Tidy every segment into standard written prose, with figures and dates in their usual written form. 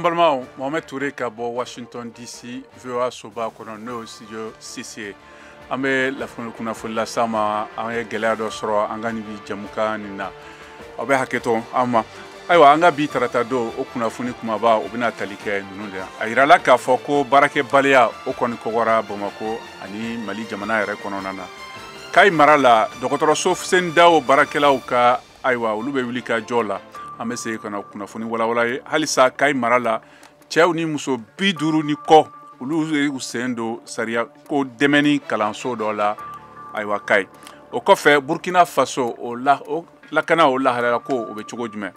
An balimaw, Mohamed Touré ka bɔ Washington DC, VOA soba kɔnɔ, n'o ye studio 6 ye. An bɛ lafili kunnafoni las'aw ma. An ye gɛlɛya dɔ sɔrɔ an ka nin bi jɛmukan nin na, aw bɛ hakɛ to an ma. Ayiwa, an ka bi tarata don o kunnafoni kumaba, o bɛna tali kɛ ninnu de la. A yirala k'a fɔ ko baarakɛbaliya o kɔni kɔgɔra Bamakɔ ani Mali jamana yɛrɛ kɔnɔna na. Kayi mara la, dɔgɔtɔrɔso Fuseni Dawo baarakɛlaw ka, ayiwa, olu bɛ wuli ka jɔ la. An bɛ segin ka na kunnafoni walawala ye. Halisa Kayi mara la, cɛw ni muso 50 ni kɔ, olu y'u sen don sariya ko dɛmɛni kalanso dɔ la, ayiwa, Kayi. O kɔfɛ, Burkina Faso, o la o lakana o lahalaya ko o bɛ cogo jumɛn?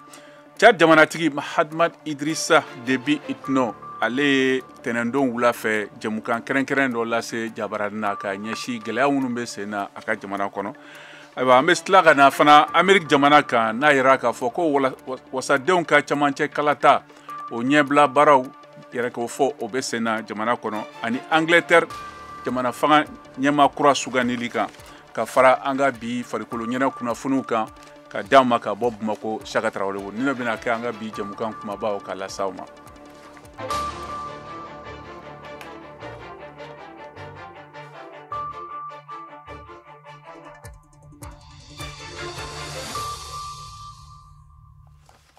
Tchad jamanatigi Mahamat Idrissa Déby Itno, ale ye tɛnɛndon wula fɛ jɛmukan kɛrɛnkɛrɛn dɔ lase jabarani na ka ɲɛsin gɛlɛya minnu bɛ sen na a ka jamana kɔnɔ. Ayiwa, an bɛ tila ka na fana Ameriki jamana kan, n'a yira k'a fɔ ko wasadenw ka camancɛ kalata o ɲɛbila baaraw yɛrɛ k'o fɔ, o bɛ sen na jamana kɔnɔ, ani Angleterre jamana fanga ɲɛmaa kura sugandili kan, ka fara an ka bi farikolo ɲɛnɛ kunnafoniw kan ka d'an ma ka bɔ Bamakɔ, Saka Tarawele. Ni ne bɛna kɛ an ka bi jɛmukan kumabaw ka las'aw ma.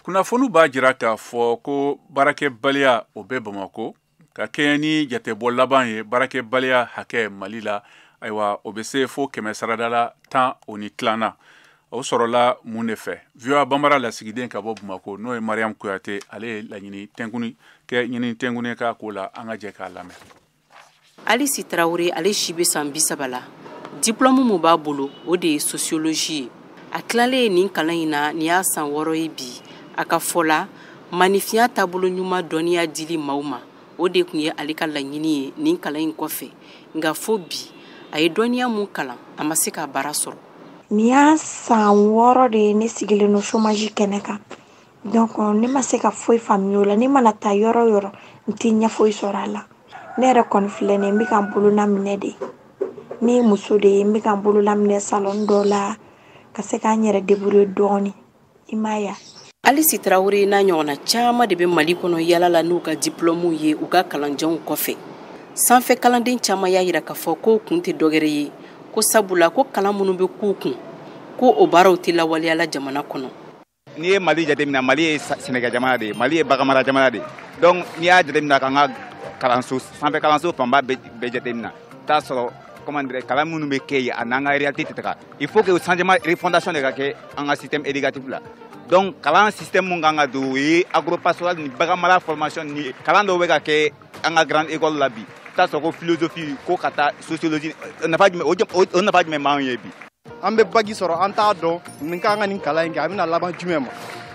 Kunnafoniw b'a jira k'a fɔ ko baarakɛbaliya o bɛ Bamakɔ. Ka kɛɲɛ ni jatebɔ laban ye, baarakɛbaliya hakɛ Mali la, ayiwa, o bɛ se fo kɛmɛ sarada la tan o ni tilanna. O sɔrɔla mun de fɛ? VOA Banbara lasigiden ka bɔ Bamakɔ, n'o ye Mariam Kuyate, ale ye laɲini tɛnkuni kɛ, ɲini tɛnkuni k'a ko la. An ka jɛ k'a lamɛn. Alisi Tarawele, ale si bɛ san 30 la. Diplôme mun b'a bolo, o de ye sociologie ye. A tilalen nin kalan in na, nin y'a san 6 ye bi. A ka fɔ la, maanifinya taabolo ɲuman dɔnniya dili maaw ma, o de tun ye ale ka laɲini ye nin kalan in kɔfɛ. Nka fo bi, a ye dɔnniya mun kalan, a ma se k'a baara sɔrɔ. Nin y'a san 6 de ye ne sigilen don chômage kɛnɛ kan. Donc ne ma se ka foyi faamuya o la. Ne mana taa yɔrɔ o yɔrɔ, n tɛ ɲɛ foyi sɔrɔ a la. Ne yɛrɛ kɔni filɛ nin ye, n bɛ ka n bolola minɛ de. Ne ye muso de ye, n bɛ ka n bolola minɛ salon dɔ la ka se k'an yɛrɛ débrouiller dɔɔni. I m'a ye wa? Alisi Tarawele n'a ɲɔgɔnna caman de bɛ Mali kɔnɔ yala la n'u ka diplôme ye u ka kalanjanw kɔfɛ. Sanfɛ kalanden caman y'a yira k'a fɔ k'o kun tɛ dɔwɛrɛ ye, ko sabula ko kalan minnu bɛ k'u kun, ko o baaraw tɛ lawaleyala jamana kɔnɔ. N'i ye Mali jateminɛ, Mali ye sɛnɛkɛ jamana de ye, Mali ye baganmara jamana de ye. Donc n'i y'a jateminɛ k'an ka kalanso, sanfɛ kalanso fanba bɛɛ jateminɛ, i t'a sɔrɔ, comment dirais, kalan minnu bɛ kɛ yen, a n'an ka réalité tɛ taga. Il faut que changement, refondation de ka kɛ an ka système éducatif la. Donc kalan système mun kan ka don, o ye agropastoral ni baganmara formation ni kalan dɔw bɛ ka kɛ an ka grande école la bi. I t'a sɔrɔ ko philosophie, ko ka taa sociologie, nafa jumɛn o nafa jumɛn b'anw ye bi? An bɛ bac sɔrɔ, an t'a dɔn nin kan ka nin kalan in kɛ, a bɛna laban jumɛn ma.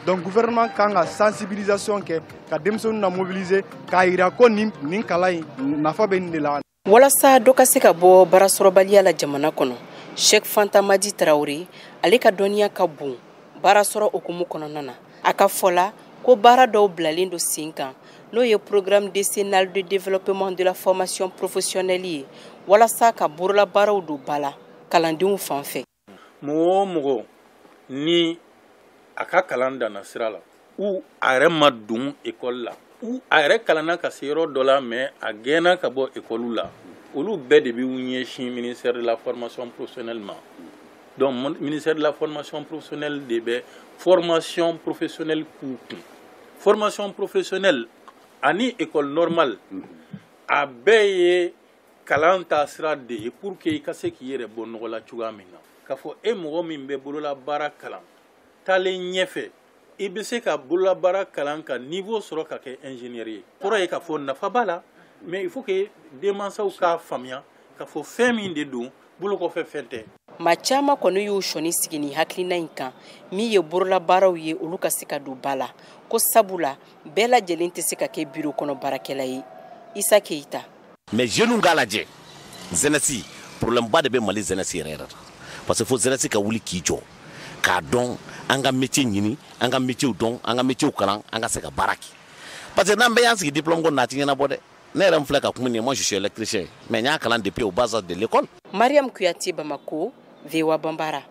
Donc gouvernement kan ka sensibilisation kɛ ka denmisɛnninw na mobiliser k'a yira ko nin kalan in nafa bɛ nin de la. Walasa dɔ ka se ka bɔ baarasɔrɔbaliya la jamana kɔnɔ, Cheikh Fanta Madi Tarawele, ale ka dɔnniya ka bon baara sɔrɔ hukumu kɔnɔna na. A ka fɔ la ko baara dɔw bilalen don sen kan, n'o ye programme décennal de développement de la formation professionnelle ye, walasa ka bololabaaraw don ba la kalandenw fan fɛ. Mɔgɔ o mɔgɔ ni a ka kalan danna sira la, ou a yɛrɛ ma don école la, ou a yɛrɛ kalanna ka se yɔrɔ dɔ la, mais a gɛnna ka bɔ école la, olu bɛɛ de bɛ ɲɛsin ministère de la formation professionnelle ma. Donc ministère de la formation professionnelle de bɛ formation professionnelle k'u kun. Formation professionnelle ani école normale, a bɛɛ ye kalan taasira de ye pour que i ka se k'i yɛrɛ bɔ nɔgɔ la cogoya min na. K'a fɔ e mɔgɔ min bɛ bololabaara kalan, taalen ɲɛfɛ i bɛ se ka bololabaara kalan ka niveau sɔrɔ ka kɛ ingénieur ye. Kɔrɔ ye k'a fɔ nafa b'a la, mais il faut que denmansaw k'a faamuya k'a fɔ fɛn min de don, bolo kɔfɛ fɛn tɛ. Maa caman kɔni y'u sɔnni sigi nin hakilina in kan, min ye bololabaaraw ye, olu ka se ka don ba la, ko sabula bɛɛ lajɛlen tɛ se ka kɛ biro kɔnɔ baarakɛla ye. Isa Keyita. Mais jeunes k'a lajɛ, jeunesse problème ba de bɛ Mali jeunesse yɛrɛ yɛrɛ la, parce que fo jeunesse ka wuli k'i jɔ k'a dɔn, an ka métier ɲini, an ka métier dɔn, an ka métier kalan, an ka se ka baara kɛ. Parce que n'an bɛɛ y'an sigi diplôme ko na, a ti ɲɛnabɔ dɛ. Ne yɛrɛ min filɛ ka kuma nin ye, moi je suis électricien, mais n y'a kalan depuis au bas âge de l'école. Mariam Kuyate, Bamako, VOA Bambara.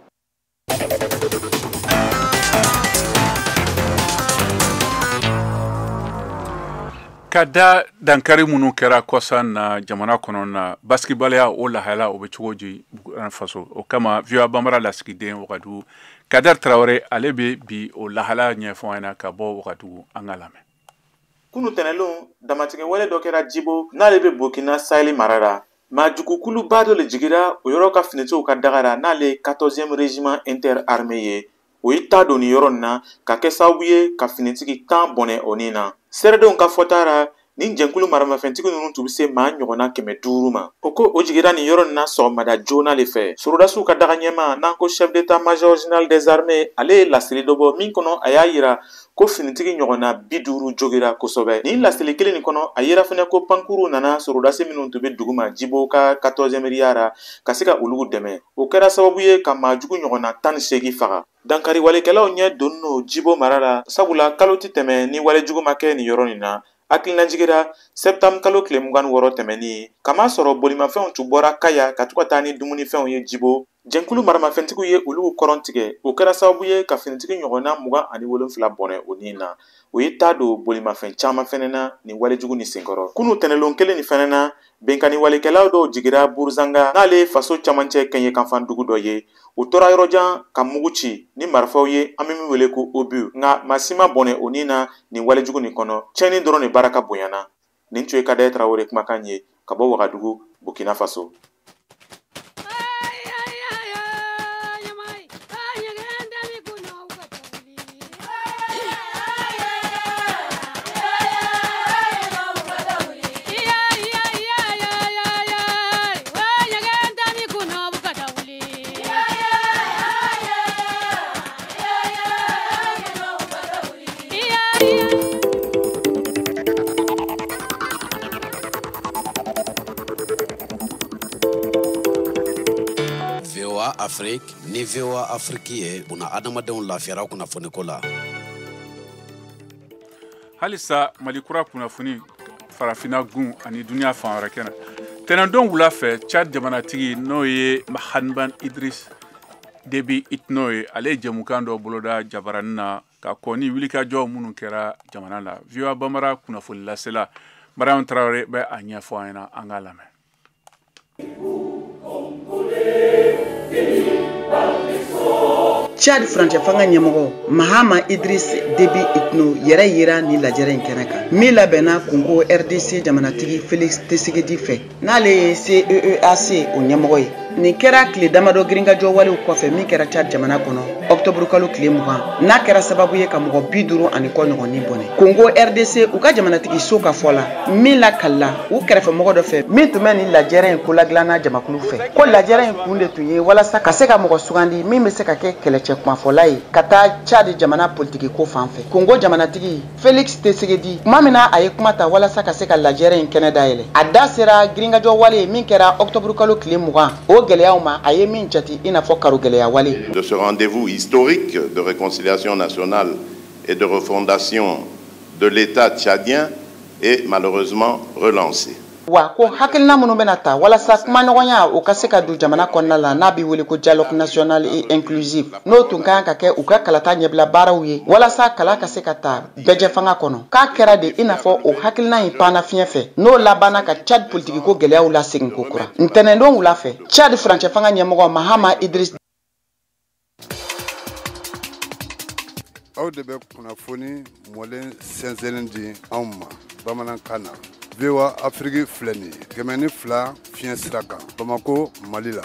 Ka da dankari minnu kɛra kɔsa na jamana kɔnɔ na, basigibaliya o lahala o bɛ cogo di Burkina Faso? O kama, VOA Bambara lasigiden Wagadugu, Kader Traoré, ale bɛ bi o lahala ɲɛfɔ an ɲɛna ka bɔ Wagadugu. An ka lamɛn. Kunu tɛnɛlon, damatigɛ wale dɔ kɛra Jibo, n'ale bɛ Burkina Saheli mara la. Maajugukuluba dɔ le jigira o yɔrɔ ka finitigiw ka daga la, n'ale ye 14e régiment interarmé ye. O ye ta don nin yɔrɔ nin na ka kɛ sababu ye ka finitigi 10 bɔnɛ o nin na. Sɛrɛdenw ka fɔta ra, nin jɛnkulu maramafɛntigi ninnu tun bɛ se maa ɲɔgɔnna 500 ma. O ko o jigira nin yɔrɔ nin na sɔgɔmada joona le fɛ. Sorodasiw ka daga ɲɛma, n'an ko chef d'état major général des armées, ale ye laseli dɔ bɔ min kɔnɔ, a y'a yira ko finitigi ɲɔgɔnna 50 jogira kosɛbɛ. Nin laseli kelen nin kɔnɔ, a yira fɛnɛ ko pankuru nana sorodasi minnu tun bɛ dugu ma Jibo ka 14e RIA ra, ka se ka olu dɛmɛ. O kɛra sababu ye ka maajugu ɲɔgɔnna 18 faga. Dankari walekɛlaw ɲɛ donnen don Jibo mara la, sabula kalo tɛ tɛmɛ ni walejugu ma kɛ nin yɔrɔ nin na. Hakilinajigira, septembre kalo tile 26 tɛmɛnen, kamasɔrɔ bolimafɛnw tun bɔra Kaya ka to ka taa ni dumunifɛnw ye Jibo, jɛnkulu maramafɛntigiw ye olu kɔrɔn tigɛ. O kɛra sababu ye ka finitigi ɲɔgɔnna 27 bɔnɛ o nin na. O ye taa don bolimafɛn caman fɛnɛ na nin walejugu ni senkɔrɔ. Kunu tɛnɛlon kelen nin fɛnɛ na, benkanni walekɛlaw dɔw jigira Buruzanga, n'ale ye faso camancɛ kɛɲɛkanfan dugu dɔ ye. U tora yɔrɔ jan ka mugu ci ni marifaw ye, an bɛ min wele ko obus, nka maa si ma bɔnɛ o nin na nin walejugu nin kɔnɔ. Tiɲɛni dɔrɔn de baara ka bonyana. Nin tun ye Kader Traoré kumakan ye ka bɔ Wagadugu, Burkina Faso. Afrique ni VOA Afrique ye buna adamadenw lafiyara kunnafoniko la. Halisa Mali kura kunnafoni, farafinna gun ani duniya fan wɛrɛ kɛnɛ. Tɛnɛndon wula fɛ, Chad jamanatigi, n'o ye Mahamat Idriss Déby Itno ye, ale ye jɛmukan dɔ boloda jabaranin na ka kɔn ni wulikajɔ minnu kɛra jamana la. VOA Bambara kunnafoni lasela Mariam Traoré bɛ a ɲɛfɔ an ɲɛna. An k'a lamɛn. Chad furancɛ fanga ɲɛmɔgɔ Mahama Idris Debi Itno yɛrɛ yera ni lajɛrɛ in kɛnɛ kan min labɛnna Congo RDC jamanatigi Felix Tshisekedi fɛ, n'ale ye CEEAC o ɲɛmɔgɔ ye. Nin kɛra tile damadɔ girinkajɔ walew kɔfɛ min kɛra Chad jamana kɔnɔ ɔktɔburu kalo tile 20, n'a kɛra sababu ye ka mɔgɔ 50 ani kɔ ɲɔgɔn ni bɔnɛ. Congo RDC u ka jamanatigi so ka fɔ la, min lakalila u kɛrɛfɛmɔgɔ dɔ fɛ min tun bɛ nin lajɛrɛ in koladilanna jamakulu fɛ, ko lajɛrɛ in kun de tun ye walasa ka se ka mɔgɔ sugandi min bɛ se ka kɛ kɛlɛcɛ kumafɔla ye ka taa Chad jamana politiki ko fan fɛ. Congo jamanatigi Felix Tshisekedi, tuma min na a ye kuma ta walasa ka se ka lajɛrɛ in kɛnɛ dayɛlɛ, a da sera girinkajɔ wale min kɛra ɔktɔburu kalo tile 20, o gɛlɛyaw ma, a ye min jate i n'a fɔ karo gɛlɛya wale. De ce rendez-vous historique de réconciliation nationale et de refondation de l'État tchadien est malheureusement relancé. Wa ko hakilina minnu bɛna ta walasa kumaɲɔgɔnya o ka se ka don jamana kɔnɔna la, n'a bɛ wele ko dialogue national et inclusif, n'o tun kan ka kɛ u ka kalata ɲɛbila baaraw ye walasa kala ka se ka ta bɛɛjɛ fanga kɔnɔ, k'a kɛra de i n'a fɔ o hakilina in panna fiɲɛ fɛ, n'o labanna ka Chad politiki ko gɛlɛyaw lasegin ko kura. Ntɛnɛndon wula fɛ, Chad furancɛ fanga ɲɛmɔgɔ Mahama Idris Aw de bɛ kunnafoni mɔlen sɛnsɛnnen di anw ma bamanankan na. VOA Afrique filɛ nin ye, 102 fiɲɛ sira kan, Bamako, Mali la.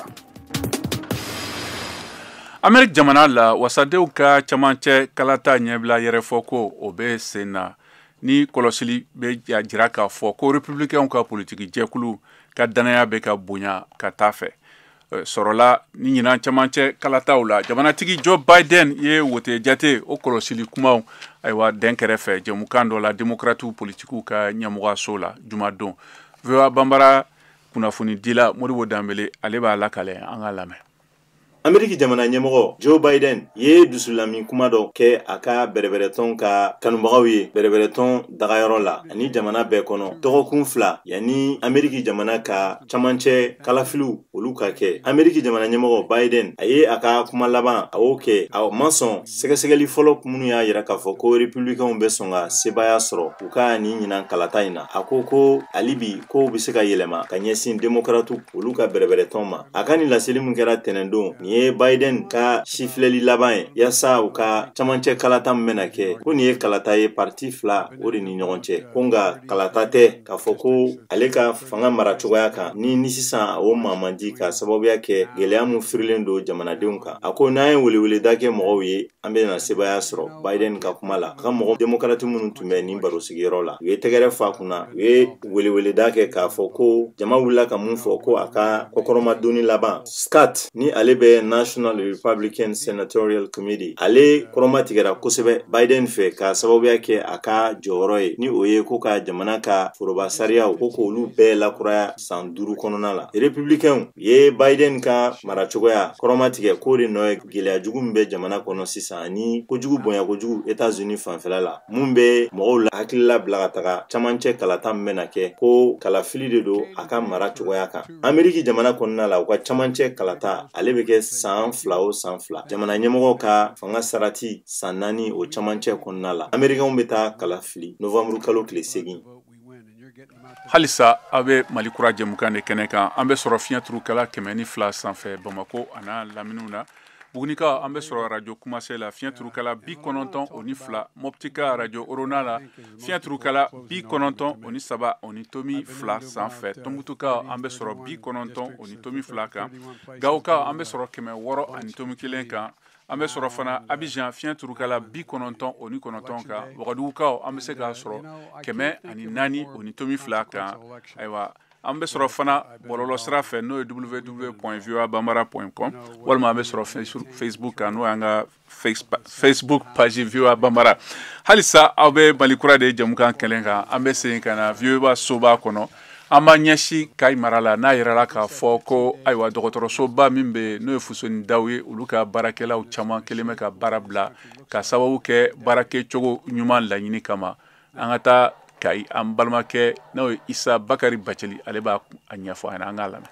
Ameriki jamana la, wasadenw ka camancɛ kalata ɲɛbila yɛrɛfɔ ko o bɛ sen na, ni kɔlɔsili bɛ jira k'a fɔ ko républicainw ka politiki jɛkulu ka danaya bɛ ka bonya ka taa fɛ. Sɔrɔla ni ɲinan camancɛ kalataw la, jamanatigi Joe Biden ye wote jate o kɔlɔsili kumaw ayiwa den kɛrɛfɛ jɛmukan dɔ la démocratew politikiw ka ɲɛmɔgɔso la jumadon. VOA Banbara kunnafonidila Modibo Danbele, ale b'a lakale. An ka lamɛn. Ameriki jamana ɲɛmɔgɔ Joe Biden ye dusulami kuma dɔ kɛ a ka bɛrɛbɛrɛtɔn ka kanubagaw ye bɛrɛbɛrɛtɔn dagayɔrɔ la ani jamana bɛɛ kɔnɔ dɔgɔkun 2 yanni Ameriki jamana ka camancɛ kalafiliw olu ka kɛ. Ameriki jamana ɲɛmɔgɔ Biden a ye a ka kuma laban a y'o kɛ, a ma sɔn sɛgɛsɛgɛli fɔlɔ minnu y'a yira k'a fɔ ko républicainw bɛ sɔn ka sebaaya sɔrɔ u ka nin ɲinan kalata in na. A ko ko hali bi kow bɛ se ka yɛlɛma ka ɲɛsin démocrates olu ka bɛrɛbɛrɛtɔn ma. A ka nin laseli min kɛra tɛnɛndon, nin ye Biden ka sifilɛli laban ye yaasa u ka camancɛ kalata min bɛna kɛ, ko nin ye kalata ye parti 2 o de ni ɲɔgɔn cɛ, ko nka kalata tɛ k'a fɔ ko ale ka fanga mara cogoya kan ni sisan o maa man di ka sababuya kɛ gɛlɛya min firilen don jamanadenw kan. A ko n'an ye weleweleda kɛ mɔgɔw ye, an bɛna sebaaya sɔrɔ. Biden ka kuma la, a ka mɔgɔ démocrate minnu tun bɛ nin baro sigiyɔrɔ la, u ye tɛgɛrɛ fa kunna, u ye weleweleda kɛ k'a fɔ ko jama wulila ka mun fɔ ko a ka kɔkɔrɔmadonni laban. Scott ni ale bɛ National Republican Senatorial Committee, ale kɔrɔma tigɛra kosɛbɛ Biden fɛ ka sababuya kɛ a ka jɔyɔrɔ ye, ni o ye ko ka jamana ka foroba sariyaw ko k'olu bɛɛ lakuraya san 5 kɔnɔna la. Républicainw ye Biden ka maracogoya kɔrɔma tigɛ k'o de nɔ ye gɛlɛya jugu min bɛ jamana kɔnɔ sisan ani kojugu bonya kojugu États-Unis fanfɛla la, mun bɛ mɔgɔw la hakilila bila ka taga camancɛ kalata min bɛna kɛ, ko kalafili de don a ka mara cogoya kan. Ameriki jamana kɔnɔna la, u ka camancɛ kalata ale bɛ kɛ san 2 o san 2. Jamana ɲɛmɔgɔw ka fanga sarati san 4 o camancɛ kɔnɔna la. Amerikɛnw bɛ taa kalafili novembre kalo tile 8. Halisa aw bɛ Mali kura jɛmukan de kɛnɛ kan. An bɛ sɔrɔ fiɲɛturukala 102 sanfɛ Bamakɔ a n'a laminiw na. Bugunika an bɛ sɔrɔ radio Kumase la fiɲɛturukala 92, Moptika radio Orona la fiɲɛturukala 93.2 sanfɛ. Tɔnbukutuka an bɛ sɔrɔ 90.2 kan. Gawoka an bɛ sɔrɔ 601 kan. An bɛ sɔrɔ fana Abidjan fiɲɛturukala 99 kan. Wagadugukaw an bɛ se k'a sɔrɔ 104.2 kan. Ayiwa, an bɛ sɔrɔ fana bɔlɔlɔ sira fɛ, n'o ye www.voabambara.com, walima an bɛ sɔrɔ Facebook kan, n'o y'an ka Facebook page VOA Bambara. Halisa aw bɛ Mali kura de jɛmukan kɛnɛ kan. An bɛ segin ka na VOA soba kɔnɔ. An b'an ɲɛsin Kayi mara la, n'a yirala k'a fɔ ko ayiwa dɔgɔtɔrɔsoba min bɛ yen n'o ye Fuseni Daw ye, olu ka baarakɛlaw caman kelen bɛ ka baara bila ka sababu kɛ baarakɛcogo ɲuman laɲini kama. An ka taa Kayi, an balimakɛ n'o ye Isa Bakari Baceli, ale b'a ɲɛfɔ an ɲɛna, an k'a lamɛn.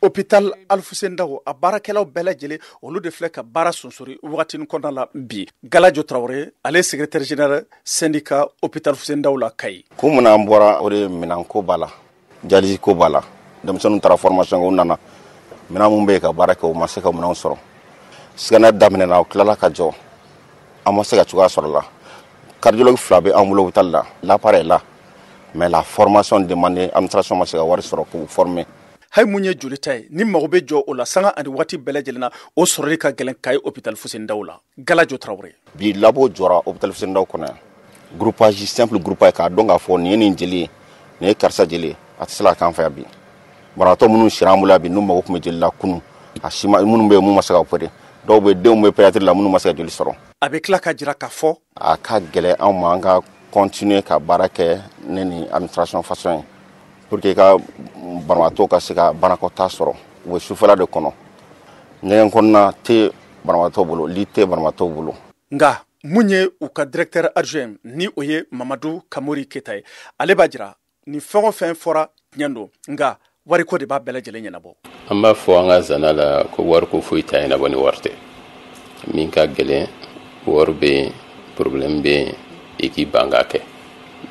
Hôpital Alfuseni Daw a baarakɛlaw bɛɛ lajɛlen olu de filɛ ka baara sonsori wagatinin kɔnɔna la bi. Galajo Traoré, ale secrétaire général syndicat hôpital Fuseni Daw la Kayi. Ko mun an bɔra o de minɛnko b'a la, dialyse ko b'a la, denmisɛnninw taara formation kɛ, u nana minɛn mun bɛ yen ka baara kɛ, u ma se ka minɛnw sɔrɔ. Scanner daminɛna, u tilala ka jɔ, an ma se ka cogoya sɔrɔ la. Cardiologue 2 bɛ an bolo hôpital la, l'appareil est là, mais la formation demandée, administration ma se ka wari sɔrɔ k'u former. Hali mun ye jolita ye, ni mago bɛ jɔ o la sanga ani waati bɛɛ lajɛlen na, o sɔrɔli ka gɛlɛn Kayi hôpital Fuseni Daw la. Galajo Traoré. Bi labo jɔra hôpital Fuseni Daw kɔnɔ yan. Groupage simple groupage k'a dɔn k'a fɔ nin ye nin jeli ye, nin ye karisa jeli ye, a tɛ se ka k'an fɛ yan bi. Banabaatɔ minnu sira an bolo yan bi, n'u mago tun bɛ jeli la kunun, a si ma, minnu bɛ yen mun ma se ka opérer, dɔw bɛ denw bɛ pédiatrie la minnu ma se ka joli sɔrɔ. A bɛ tila ka jira k'a fɔ a ka gɛlɛn anw ma an ka continuer ka baara kɛ ne ni administration façon ye, pour que ka banabaatɔ ka se ka banakɔtaa sɔrɔ. U bɛ sufɛla de kɔnɔ, ɲɛgɛn kɔnɔna tɛ banabaatɔ bolo, lit tɛ banabaatɔ bolo. Nka mun ye u ka directeur adjoint ni o ye Mamadu Kamori Keyita ye, ale b'a jira ni fɛn o fɛn fɔra tiɲɛ don, nka wariko de b'a bɛɛ lajɛlen ɲɛnabɔ. An b'a fɔ an ka zana la ko wariko foyi t'a ɲɛnabɔ ni wari tɛ. Min ka gɛlɛn, wari bɛ yen, problème bɛ yen, i k'i ban k'a kɛ.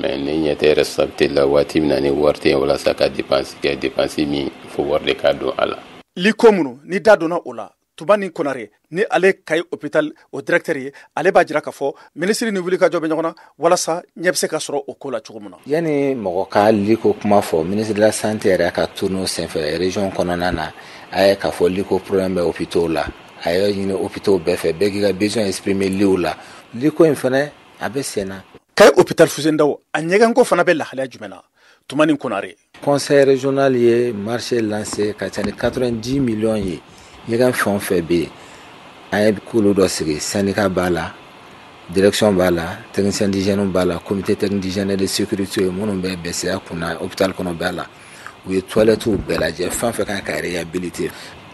Mais ne ɲɛ tɛ responsabilité la waati min na ni wari tɛ yen walasa ka dépense kɛ, dépense min fo wari de ka don a la. Liko minnu ni da donna o la, Tumani Konare ni ale Kayi hôpital o directeur ye, ale b'a jira k'a fɔ minisiri ni wulikajɔ bɛ ɲɔgɔn na walasa ɲɛ bɛ se ka sɔrɔ o ko la cogo min na. Yanni mɔgɔ ka liko kuma fɔ, ministre de la santé yɛrɛ ka tournée senfɛ région kɔnɔna na, a ye k'a fɔ liko problème bɛ hôpitaux la, a y'a ɲini hôpitaux bɛɛ fɛ, bɛɛ k'i ka besoin exprimer liw la. Liko in fɛnɛ a bɛ sen na. Kayi hôpital Fuseni Daw a ɲɛgɛnko fana bɛ lahalaya jumɛn na? Tumani Konare. Conseil régional ye marché lancé ka ca ni 90 millions ye. Ɲɛgɛn fɛn o fɛn bɛ yen, an ye kulu dɔ sigi, syndicat b'a la, direction b'a la, technicien d'hygiène b'a la, comité technique d'hygiène et de sécurité minnu bɛ BCA kunna hôpital kɔnɔ b'a la. U ye toilettes bɛɛ lajɛ, fɛn fɛn kan ka réhabiliter.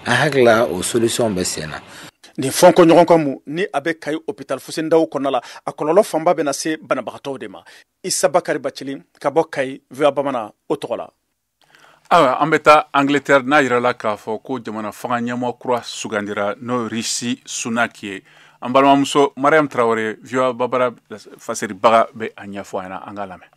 An hakili la o solution bɛ sen na. Nin fɔnko ɲɔgɔn kan mu ni a bɛ Kayi hôpital Fuseni Dawu kɔnɔna la, a kɔlɔlɔ fanba bɛna se banabagatɔw de ma. Isa Bakari Bacili ka bɔ Kayi, VOA Bamanan o tɔgɔ la. Ayiwa, an bɛ taa Angleterre, n'a yirala k'a fɔ ko jamana fanga ɲɛmɔgɔ kura sugandira, n'o ye Rishi Sunak ye. An balimamuso Mariam Traoré, VOA Bambara fasiribaga, bɛ a ɲɛfɔ an ɲɛna, an k'a lamɛn.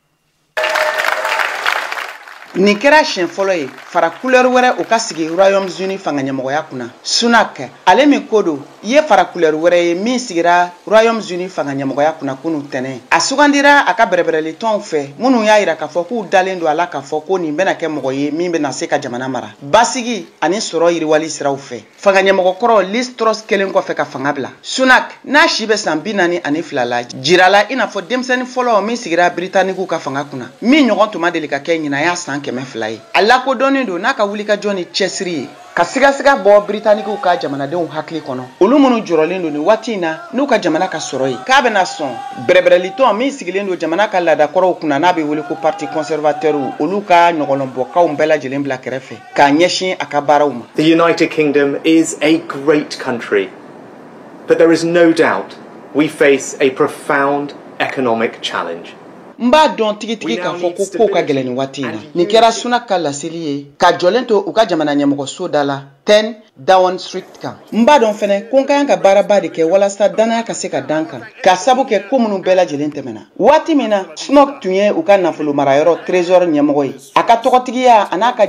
Nin kɛra siɲɛ fɔlɔ ye fara couleur wɛrɛ o ka sigi Royaume-Uni fanga ɲɛmɔgɔya kunna. Sunak, ale min ko don, ye fara couleur wɛrɛ ye min sigira Royaume-Uni fanga ɲɛmɔgɔya kunna kunu tɛnɛn. A sugandira a ka bɛrɛbɛrɛlitɔnw fɛ minnu y'a yira k'a fɔ k'u dalen don a la k'a fɔ ko nin bɛna kɛ mɔgɔ ye min bɛna se ka jamana mara basigi ani sɔrɔ yiriwali siraw fɛ. Fanga ɲɛmɔgɔ kɔrɔ Liz Truss kelen kɔfɛ ka fanga bila. Sunak, n'a si bɛ san 42 la, jirala i n'a fɔ denmisɛnnin fɔlɔ min sigira Britanikiw ka fanga kunna, min ɲɔgɔn tun ma deli ka kɛ ɲinan y'a san 200 ye. A lakodɔnnen don n'a ka wulikajɔ ni cɛsiri ye ka sigasiga bɔ Britanikiw ka jamanadenw hakili kɔnɔ, olu minnu jɔrɔlen don nin waati in na n'u ka jamana ka sɔrɔ ye, k'a bɛna sɔn bɛrɛbɛrɛlitɔn min sigilen don jamana ka laadakɔrɔw kunna n'a bɛ wele ko parti conservateur, olu ka ɲɔgɔlɔnbɔkaw bɛɛ lajɛlen bila kɛrɛfɛ k'a ɲɛsin a ka baaraw ma. The United Kingdom is a great country, but there is no doubt we face a profound economic challenge. N b'a dɔn tigitigi k'a fɔ ko kow ka gɛlɛn nin waati in na. Nin kɛra Sunak ka laseli ye ka jɔlen to u ka jamana ɲɛmɔgɔso da la 10 Downing Street kan. N b'a dɔn fɛnɛ ko n ka kan ka baaraba de kɛ walasa danaya ka se ka dan kan, k'a sabu kɛ ko minnu bɛɛ lajɛlen tɛmɛna. Waati min na Sunak tun ye u ka nafolo marayɔrɔ Trésor ɲɛmɔgɔ ye, a ka tɔgɔtigiya a n'a ka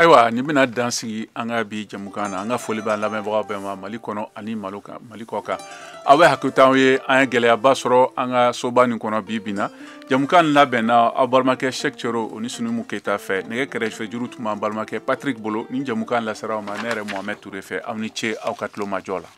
Ayiwa, nin bɛna dan sigi an ka bi jamukan na. An ka foli b'an lamɛnbagaw bɛɛ ma Mali kɔnɔ ani Mali kɔ kan. Aw bɛ hakili ye, an ye gɛlɛyaba sɔrɔ an ka soba nin kɔnɔ bi bi na. Jamukan labɛnna aw balimakɛ Cheick Thioro o ni Sunumu Keyita fɛ. Nɛgɛ kɛrɛfɛ juru tun b'an balimakɛ Patrick bolo. Nin jamukan lasera aw ma ne yɛrɛ Mohamed Touré fɛ. Aw ni ce aw ka tulomajɔ la.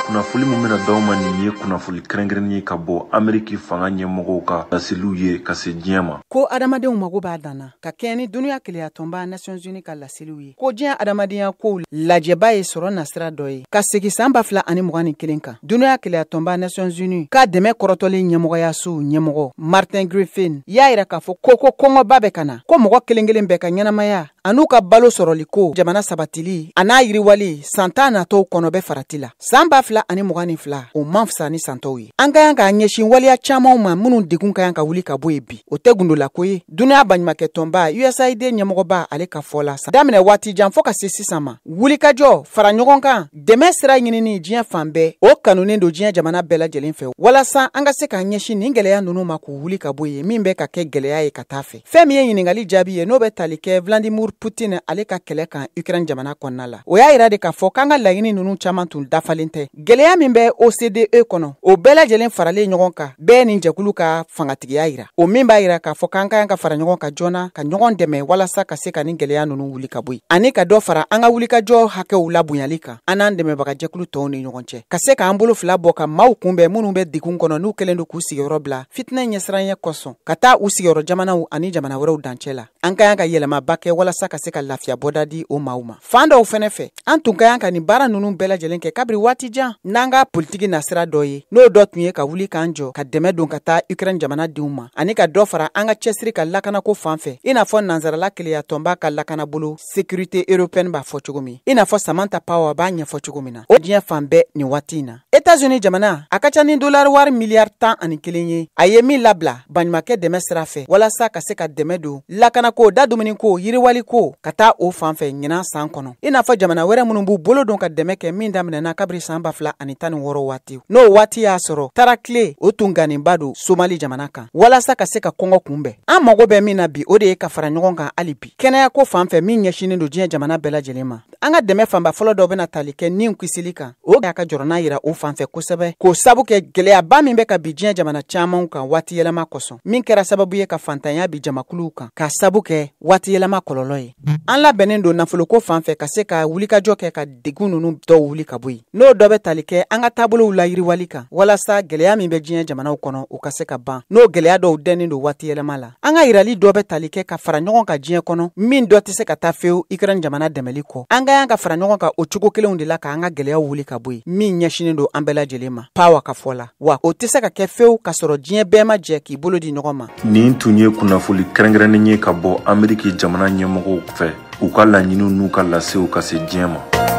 Kunnafoli min bɛna d'aw ma nin ye kunnafoli kɛrɛnkɛrɛnnen ye ka bɔ Ameriki fanga ɲɛmɔgɔw ka laseliw ye ka se diɲɛ ma. Ko adamadenw mago b'a dan na ka kɛɲɛ ni dunuya keleyatɔnba Nations Unies ka laseliw ye, ko diɲɛ adamadenya kow lajɛba ye sɔrɔ nasira dɔ ye ka segin san 2021 kan. Dunuya keleyatɔnba Nations Unies ka dɛmɛ kɔrɔtɔlen ɲɛmɔgɔyaso ɲɛmɔgɔ Martin Griffin y'a yira k'a fɔ ko kɔngɔba bɛ ka na, ko mɔgɔ kelen kelen bɛɛ ka ɲɛnamaya an'u ka balo sɔrɔli ko jamana sabatili a n'a yiriwali san 10 natɔw kɔnɔ bɛ farati la. San 2022, o man fisa ni san tɔw ye. An ka kan k'an ɲɛsin waleya camanw ma minnu degun ka kan ka wuli ka bɔ yen bi, o tɛ gundolako ye. Dunuya baɲumankɛtɔnba USAID ɲɛmɔgɔba ale ka fɔ la, daminɛ waati jan fɔɔ ka se sisan ma, wulikajɔ fara ɲɔgɔn kan dɛmɛ sira ɲinini diɲɛ fan bɛɛ, o kanunen don diɲɛ jamana bɛɛ lajɛlen fɛ walasa an ka se k'an ɲɛsin nin gɛlɛya ninnu ma k'u wuli ka bɔ yen, min bɛ ka kɛ gɛlɛya ye ka taa fɛ. Fɛn min ye ɲininkali jaabi ye, n'o bɛ tali kɛ Vladimir Poutine ale ka kɛlɛ kan Ukraine jamana kɔnɔna la, o y'a yira de k'a fɔ k'an ka laɲini ninnu caman tun dafalen tɛ. Gɛlɛya min bɛ OCDE kɔnɔ, o bɛɛ lajɛlen faralen ɲɔgɔn kan bɛɛ ni jɛkulu ka fangatigiya yira, o min b'a yira k'a fɔ k'an ka kan ka fara ɲɔgɔn kan joona ka ɲɔgɔn dɛmɛ walasa ka se ka nin gɛlɛya ninnu wuli ka bɔ yen, ani ka dɔ fara an ka wulikajɔ hakɛw labonyali kan an n'an dɛmɛbagajɛkulu tɔw ni ɲɔgɔn cɛ, ka se k'an bolo fila bɔ ka maaw kunbɛn minnu bɛ degun kɔnɔ n'u kɛlen don k'u sigiyɔrɔ bila fitinɛ ɲɛsiranɲɛ kosɔn ka taa u sigiyɔrɔ jamanaw ani jamana wɛrɛw dancɛ la. An ka kan ka yɛlɛmaba kɛ walasa ka se ka lafiya bɔda di o maaw ma. Fan dɔw fɛnɛ fɛ, an tun ka kan ka nin baara ninnu bɛɛ lajɛlen kɛ kabiri waati jan n'an ka politiki nasira dɔ ye, n'o dɔ tun ye ka wuli k'an jɔ ka dɛmɛ don ka taa Ukraine jamanadenw ma, ani ka dɔ fara an ka cɛsiri ka lakanako fan fɛ, i n'a fɔ nansarala keleyatɔnba ka lakanabolo sécurité européenne b'a fɔ cogo min, i n'a fɔ Samantha Power b'a ɲɛfɔ cogo min na o diɲɛ fan bɛɛ nin waati in na. États-Unis jamana, a ka ca ni dollar wari miliyari 11 ye, a ye min labila baɲumankɛ dɛmɛ sira fɛ walasa ka se ka dɛmɛ don lakanako, da dumuniko, yiriwaliko ka taa o fan fɛ ɲinan san kɔnɔ, i n'a fɔ jamana wɛrɛ minnu b'u bolo don ka dɛmɛ kɛ min daminɛna kabiri san 2016 waati. N'o waati y'a sɔrɔ tara tile o tun ganinba don Somali jamana kan walasa ka se ka kɔngɔ kunbɛn. An mago bɛ min na bi, o de ye ka fara ɲɔgɔn kan hali bi kɛnɛyako fan fɛ min ɲɛsinnen don diɲɛ jamana bɛɛ lajɛlen ma. An ka dɛmɛ fanba fɔlɔ dɔ bɛna tali kɛ niw kisili kan, o y'a ka jɔrɔna yira o fan fɛ kosɛbɛ, k'o sabu kɛ gɛlɛyaba min bɛ ka bi diɲɛ jamana camanw kan waati yɛlɛma kosɔn, min kɛra sababu ye ka fantanya bi jamakuluw kan k'a sabu kɛ waati yɛlɛma kɔlɔlɔ ye. An labɛnnen don nafoloko fan fɛ ka se ka wulikajɔ kɛ ka degun ninnu dɔw wuli ka bɔ yen, n'o dɔ bɛ tali kɛ an ka taabolow layiriwali kan walasa gɛlɛya min bɛ diɲɛ jamanaw kɔnɔ o ka se ka ban, n'o gɛlɛya dɔw dɛnnen don waati yɛlɛma la. An ka yirali dɔ bɛ tali kɛ ka fara ɲɔgɔn kan diɲɛ kɔnɔ, min dɔ tɛ se ka taa fewu Ukraine jamana dɛmɛli kɔ. An ka kan ka fara ɲɔgɔn kan o cogo kelenw de la k'an ka gɛlɛyaw wuli ka bɔ yen, min ɲɛsinnen don an bɛɛ lajɛlen ma, Pawa ka fɔ la. Wa o tɛ se ka kɛ fewu k'a sɔrɔ diɲɛ bɛɛ ma jɛ k'i bolo di ɲɔgɔn ma. Nin tun ye kunnafoli kɛrɛnkɛrɛnnen ye ka bɔ Ameriki jamana ɲɛmɔgɔw fɛ, u ka laɲiniw n'u ka lasew ka se diɲɛ ma.